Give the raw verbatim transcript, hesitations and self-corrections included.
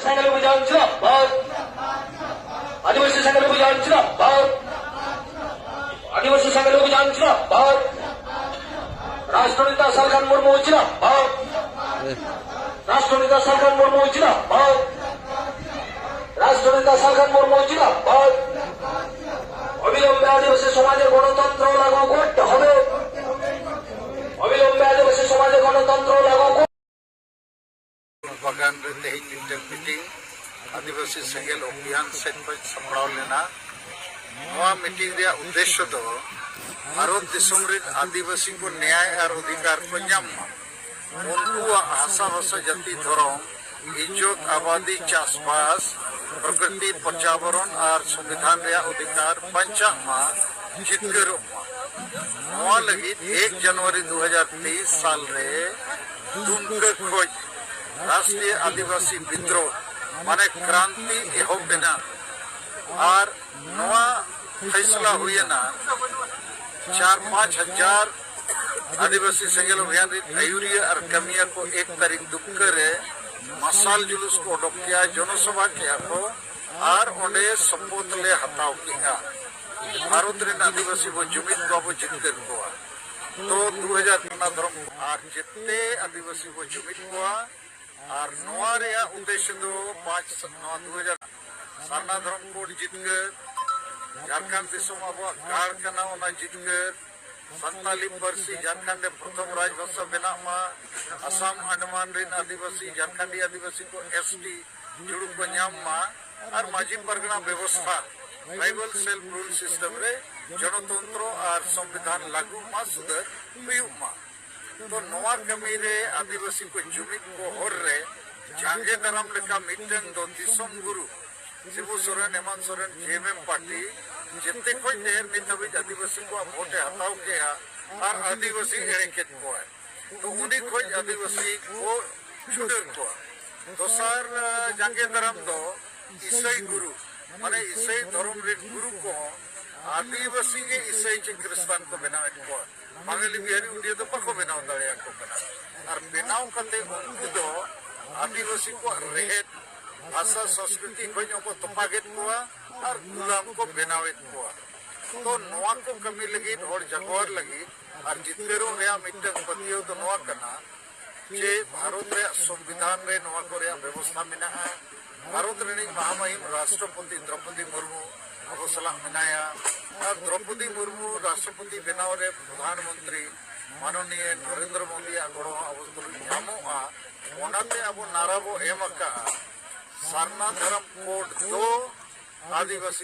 ᱥᱮᱸᱜᱮᱞ ᱚᱵᱷᱤᱡᱟᱱ ᱡᱤᱱᱫᱟᱵᱟᱫ। ᱟᱹᱫᱤᱵᱟᱹᱥᱤ ᱥᱮᱸᱜᱮᱞ ᱚᱵᱷᱤᱡᱟᱱ ᱡᱤᱱᱫᱟᱵᱟᱫ। ᱟᱹᱫᱤᱵᱟᱹᱥᱤ ᱥᱮᱸᱜᱮᱞ ᱚᱵᱷᱤᱡᱟᱱ ᱡᱤᱱᱫᱟᱵᱟᱫ। ᱨᱟᱥᱴᱨᱚᱱᱮᱛᱟ ᱥᱟᱞᱠᱷᱟᱱ ᱢᱩᱨᱢᱩ ᱡᱤᱱᱫᱟᱵᱟᱫ। ᱨᱟᱥᱴᱨᱚᱱᱮᱛᱟ ᱥᱟᱞᱠᱷᱟᱱ ᱢᱩᱨᱢᱩ ᱡᱤᱱᱫᱟᱵᱟᱫ। ᱨᱟᱥᱴᱨᱚᱱᱮᱛᱟ ᱥᱟᱞᱠᱷᱟᱱ ᱢᱩᱨᱢᱩ ᱡᱤᱱᱫᱟᱵᱟᱫ। ᱚᱵᱤᱞᱚᱢᱵᱮ ᱟᱹᱫᱤᱵᱟᱹᱥᱤ ᱥᱚᱢᱟᱡᱽ ᱨᱮ ᱜᱚᱱᱚᱛᱚᱱᱛᱨᱚ ᱞᱟᱹᱜᱩ ᱠᱚᱨᱛᱮ ᱦᱚᱵᱮ। ᱚᱵᱤᱞᱚᱢᱵᱮ ᱟᱹᱫᱤᱵᱟᱹᱥᱤ ᱥᱚᱢᱟᱡᱽ ᱨᱮ ᱜᱚᱱᱚᱛᱚᱱᱛᱨᱚ ᱞᱟᱹᱜᱩ ᱠᱚ- ᱵᱟᱜᱟᱱ ᱨᱮ ᱛᱮᱦᱮᱧ ᱢᱤᱫᱴᱟᱝ ᱢᱤᱴᱤᱝ ᱟᱹᱫᱤᱵᱟᱹᱥᱤ ᱥᱮᱸᱜᱮᱞ ᱚᱵᱷᱤᱭᱟᱱ ᱥᱮᱫ ᱠᱷᱚᱱ ᱥᱟᱯᱲᱟᱣ ᱞᱮᱱᱟ᱾ ᱱᱚᱣᱟ ᱢᱤᱴᱤᱝ ᱨᱮᱭᱟᱜ ᱩᱫᱽᱫᱮᱥᱥᱚ ᱫᱚ ᱵᱷᱟᱨᱚᱛ ᱫᱤᱥᱚᱢ ᱨᱮᱱ ᱟᱹᱫᱤᱵᱟᱹᱥᱤ ᱠᱚ ᱱᱮᱭᱟᱭ ᱟᱨ ᱚᱫᱷᱤᱠᱟᱨ ᱠᱚ ᱧᱟᱢ ᱢᱟ, ᱩᱱᱠᱩᱣᱟᱜ ᱦᱟᱥᱟ ᱵᱷᱟᱥᱟ ᱡᱟᱹᱛᱤ ᱫᱷᱚᱨᱚᱢ ᱤᱡᱽᱡᱚᱛ, ᱟᱵᱟᱫᱤ, ᱪᱟᱥᱵᱟᱥ, ᱯᱨᱚᱠᱨᱤᱛᱤ, ᱯᱚᱨᱡᱟᱵᱚᱨᱚᱱ ᱟᱨ ᱥᱚᱝᱵᱤᱫᱷᱟᱱ ᱨᱮᱭᱟᱜ ᱚᱫᱷᱤᱠᱟᱨ ᱵᱟᱧᱪᱟᱜ ᱢᱟ, ᱡᱤᱛᱠᱟᱹᱨᱚᱜ ᱢᱟ᱾ ᱱᱚᱣᱟ ᱞᱟᱹᱜᱤᱫ ᱮᱠ ᱡᱟᱱᱩᱣᱟᱨᱤ ᱫᱩ ᱦᱟᱡᱟᱨ ᱛᱮᱭᱤᱥ ᱥᱟᱞ ᱨᱮ ᱫᱩᱢᱠᱟᱹ ᱠᱷᱚᱱ ᱨᱟᱥᱴᱨᱤᱭᱚ ᱟᱹᱫᱤᱵᱟᱹᱥᱤ ᱵᱤᱫᱽᱨᱳᱦ ᱢᱟᱱᱮ ᱠᱨᱟᱱᱛᱤ ᱮᱦᱚᱵ ᱮᱱᱟ᱾ ᱟᱨ ᱱᱚᱣᱟ ᱯᱷᱟᱭᱥᱞᱟ ᱦᱩᱭᱮᱱᱟ, ᱪᱟᱨ ᱯᱟᱸᱪ ᱦᱟᱡᱟᱨ ᱟᱹᱫᱤᱵᱟᱹᱥᱤ ᱥᱮᱸᱜᱮᱞ ᱚᱵᱷᱤᱭᱟᱱ ᱨᱤᱱ ᱟᱹᱭᱩᱨᱤᱭᱟᱹ ᱟᱨ ᱠᱟᱹᱢᱤᱭᱟᱹ ᱠᱚ ᱮᱠ ᱛᱟᱹᱨᱤᱠᱷ ᱫᱩᱢᱠᱟᱹ ᱨᱮ ᱢᱟᱨᱥᱟᱞ ᱡᱩᱞᱩᱥ ᱠᱚ ᱚᱰᱚᱠ ᱠᱮᱜᱼᱟ, ᱡᱚᱱᱚᱥᱚᱵᱷᱟ ᱠᱮᱜᱼᱟ ᱠᱚ ᱟᱨ ᱚᱸᱰᱮ ᱥᱚᱯᱚᱛ ᱞᱮ ᱦᱟᱛᱟᱣ ᱠᱮᱜᱼᱟ᱾ ᱵᱷᱟᱨᱚᱛ ᱨᱮᱱ ᱟᱹᱫᱤᱵᱟᱹᱥᱤ ᱵᱚ ᱡᱩᱢᱤᱫ ᱠᱚᱣᱟ, ᱵᱚ ᱡᱤᱛᱠᱟᱹᱨ ᱠᱚᱣᱟ᱾ ᱛᱚ ᱫᱩ ᱦᱟᱡᱟᱨ ᱚᱱᱟ ᱫᱷᱚᱨᱚᱢ ᱟᱨ ᱡᱮᱛᱮ ᱟᱹᱫᱤᱵᱟᱹᱥᱤ ᱵᱚ ᱡᱩᱢᱤᱫ ᱠᱚᱣᱟ᱾ ᱟᱨ ᱱᱚᱣᱟ ᱨᱮᱭᱟᱜ ᱩᱫᱽᱫᱮᱥᱥᱚ ᱫᱚ ᱯᱟᱸᱪ, ᱱᱚᱣᱟ ᱫᱩ ᱦᱟᱡᱟᱨ ᱥᱟᱨᱱᱟ ᱫᱷᱚᱨᱚᱢ ᱠᱳᱰ ᱡᱤᱛᱠᱟᱹᱨ, ᱡᱷᱟᱲᱠᱷᱚᱸᱰ ᱫᱤᱥᱚᱢ ᱟᱵᱚᱣᱟᱜ ᱜᱟᱲ ᱠᱟᱱᱟ, ᱚᱱᱟ ᱡᱤᱛᱠᱟᱹᱨ, ᱥᱟᱱᱛᱟᱞᱤ ᱯᱟᱹᱨᱥᱤ ᱡᱷᱟᱲᱠᱷᱚᱸᱰ ᱨᱮ ᱯᱨᱚᱛᱷᱚᱢ ᱨᱟᱡᱽ ᱵᱷᱟᱥᱟ ᱵᱮᱱᱟᱜ ᱢᱟ, ᱟᱥᱟᱢ ᱟᱱᱰᱟᱢᱟᱱ ᱨᱮᱱ ᱟᱹᱫᱤᱵᱟᱹᱥᱤ, ᱡᱷᱟᱲᱠᱷᱚᱸᱰᱤ ᱟᱹᱫᱤᱵᱟᱹᱥᱤ ᱠᱚ ᱮᱥ ᱴᱤ ᱡᱩᱲᱩ ᱠᱚ ᱧᱟᱢ ᱢᱟ, ᱟᱨ ᱢᱟᱹᱡᱷᱤ ᱯᱟᱨᱜᱟᱱᱟ ᱵᱮᱵᱚᱥᱛᱷᱟ, ᱴᱨᱟᱭᱵᱟᱞ ᱥᱮᱞᱯ ᱨᱩᱞ ᱥᱤᱥᱴᱮᱢ ᱨᱮ ᱜᱚᱱᱚᱛᱚᱱᱛᱨᱚ ᱟᱨ ᱥᱚᱝᱵᱤᱫᱷᱟᱱ ᱞᱟᱹᱜᱩ ᱢᱟ, ᱥᱩᱫᱷᱟᱹᱨ ᱦᱩᱭᱩᱜ ᱢᱟ᱾ ᱛᱚ ᱱᱚᱣᱟ ᱠᱟᱹᱢᱤ ᱨᱮ ᱟᱹᱫᱤᱵᱟᱹᱥᱤ ᱠᱚ ᱡᱩᱢᱤᱫ ᱠᱚ ᱦᱚᱨ ᱨᱮ ᱡᱟᱸᱜᱮ ᱫᱟᱨᱟᱢ ᱞᱮᱠᱟ ᱢᱤᱫᱴᱟᱝ ᱫᱚ ᱫᱤᱥᱚᱢ ᱜᱩᱨᱩ ᱥᱤᱵᱩ ᱥᱚᱨᱮᱱ, ᱦᱮᱢᱟᱱᱛ ᱥᱚᱨᱮᱱ, ᱡᱮ ᱮᱢ ᱮᱢ ᱯᱟᱨᱴᱤ ᱡᱮᱛᱮ ᱠᱷᱚᱱ ᱰᱷᱮᱨ ᱱᱤᱛ ᱦᱟᱹᱵᱤᱡ ᱟᱹᱫᱤᱵᱟᱹᱥᱤ ᱠᱚᱣᱟᱜ ᱵᱷᱳᱴ ᱮ ᱦᱟᱛᱟᱣ ᱠᱮᱜᱼᱟ ᱟᱨ ᱟᱹᱫᱤᱵᱟᱹᱥᱤ ᱮᱲᱮ ᱠᱮᱫ ᱠᱚᱣᱟᱭ᱾ ᱛᱚ ᱩᱱᱤ ᱠᱷᱚᱱ ᱟᱹᱫᱤᱵᱟᱹᱥᱤ ᱠᱚ ᱪᱷᱩᱰᱟᱹᱨ ᱠᱚᱣᱟ᱾ ᱫᱚᱥᱟᱨ, ᱟ, ᱡᱟᱸᱜᱮ ᱫᱟᱨᱟᱢ ᱫᱚ ᱤᱥᱟᱹᱭ ᱜᱩᱨᱩ, ᱢᱟᱱᱮ ᱤᱥᱟᱹᱭ ᱫᱷᱚᱨᱚᱢ ᱨᱮᱱ ᱜᱩᱨᱩ ᱠᱚᱦᱚᱸ ᱟᱹᱫᱤᱵᱟᱹᱥᱤ ᱜᱮ ᱤᱥᱟᱹᱭ ᱪᱮ ᱠᱷᱨᱤᱥᱴᱟᱱ ᱠᱚ ᱵᱮᱱᱟᱣᱮᱫ ᱠᱚᱣᱟ᱾ ᱵᱟᱝᱜᱟᱞᱤ ᱵᱤᱦᱟᱨᱤ ᱩᱰᱤᱭᱟ ᱫᱚ ᱵᱟᱠᱚ ᱵᱮᱱᱟᱣ ᱫᱟᱲᱮᱭᱟᱠᱚ ᱠᱟᱱᱟ᱾ ᱟᱨ ᱵᱮᱱᱟᱣ ᱠᱟᱛᱮ ᱩᱱᱠᱩ ᱫᱚ ᱟᱹᱫᱤᱵᱟᱹᱥᱤ ᱠᱚᱣᱟᱜ ᱨᱮᱦᱮᱫ ᱵᱷᱟᱥᱟ ᱥᱚᱸᱥᱠᱨᱤᱛᱤ ᱠᱷᱚᱱ ᱦᱚᱸᱠᱚ ᱛᱚᱯᱟᱜᱮᱫ ᱠᱚᱣᱟ ᱟᱨ ᱜᱩᱞᱟᱢ ᱠᱚ ᱵᱮᱱᱟᱣᱮᱫ ᱠᱚᱣᱟ᱾ ᱛᱚ ᱱᱚᱣᱟ ᱠᱚ ᱠᱟᱹᱢᱤ ᱞᱟᱹᱜᱤᱫ, ᱦᱚᱲ ᱡᱟᱜᱣᱟᱨ ᱞᱟᱹᱜᱤᱫ ᱟᱨ ᱡᱤᱛᱠᱟᱹᱨᱚᱜ ᱨᱮᱭᱟᱜ ᱢᱤᱫᱴᱟᱝ ᱯᱟᱹᱛᱭᱟᱹᱣ ᱫᱚ ᱱᱚᱣᱟ ᱠᱟᱱᱟ ᱡᱮ ᱵᱷᱟᱨᱚᱛ ᱨᱮᱭᱟᱜ ᱥᱚᱝᱵᱤᱫᱷᱟᱱ ᱨᱮ ᱱᱚᱣᱟ ᱠᱚ ᱨᱮᱭᱟᱜ ᱵᱮᱵᱚᱥᱛᱷᱟ ᱢᱮᱱᱟᱜᱼᱟ᱾ ᱵᱷᱟᱨᱚᱛ ᱨᱤᱱᱤᱡ ᱢᱟᱦᱟᱢᱩᱦᱤᱢ ᱨᱟᱥᱴᱨᱚᱯᱚᱛᱤ ᱫᱨᱚᱯᱚᱫᱤ ᱢᱩᱨᱢᱩ ᱟᱵᱚ ᱥᱟᱞᱟᱜ ᱢᱮᱱᱟᱭᱟ ᱟᱨ ᱫᱨᱚᱯᱚᱫᱤ ᱢᱩᱨᱢᱩ ᱨᱟᱥᱴᱨᱚᱯᱚᱛᱤ ᱵᱮᱱᱟᱣ ᱨᱮ ᱯᱨᱚᱫᱷᱟᱱ ᱢᱚᱱᱛᱨᱤ ᱢᱟᱱᱚᱱᱤᱭᱟᱹ ᱱᱚᱨᱮᱱᱫᱨᱚ ᱢᱳᱫᱤᱭᱟᱜ ᱜᱚᱲᱚ ᱦᱚᱸ ᱟᱵᱚ ᱛᱩᱞᱩᱡ ᱧᱟᱢᱚᱜᱼᱟ᱾ ᱚᱱᱟᱛᱮ ᱟᱵᱚ ᱱᱟᱨᱟ ᱵᱚ ᱮᱢ ᱟᱠᱟᱜᱼᱟ ᱥᱟᱨᱱᱟ ᱫᱷᱚᱨᱚᱢ ᱠᱳᱰ ᱫᱚ ᱟᱹᱫᱤᱵᱟᱹᱥᱤ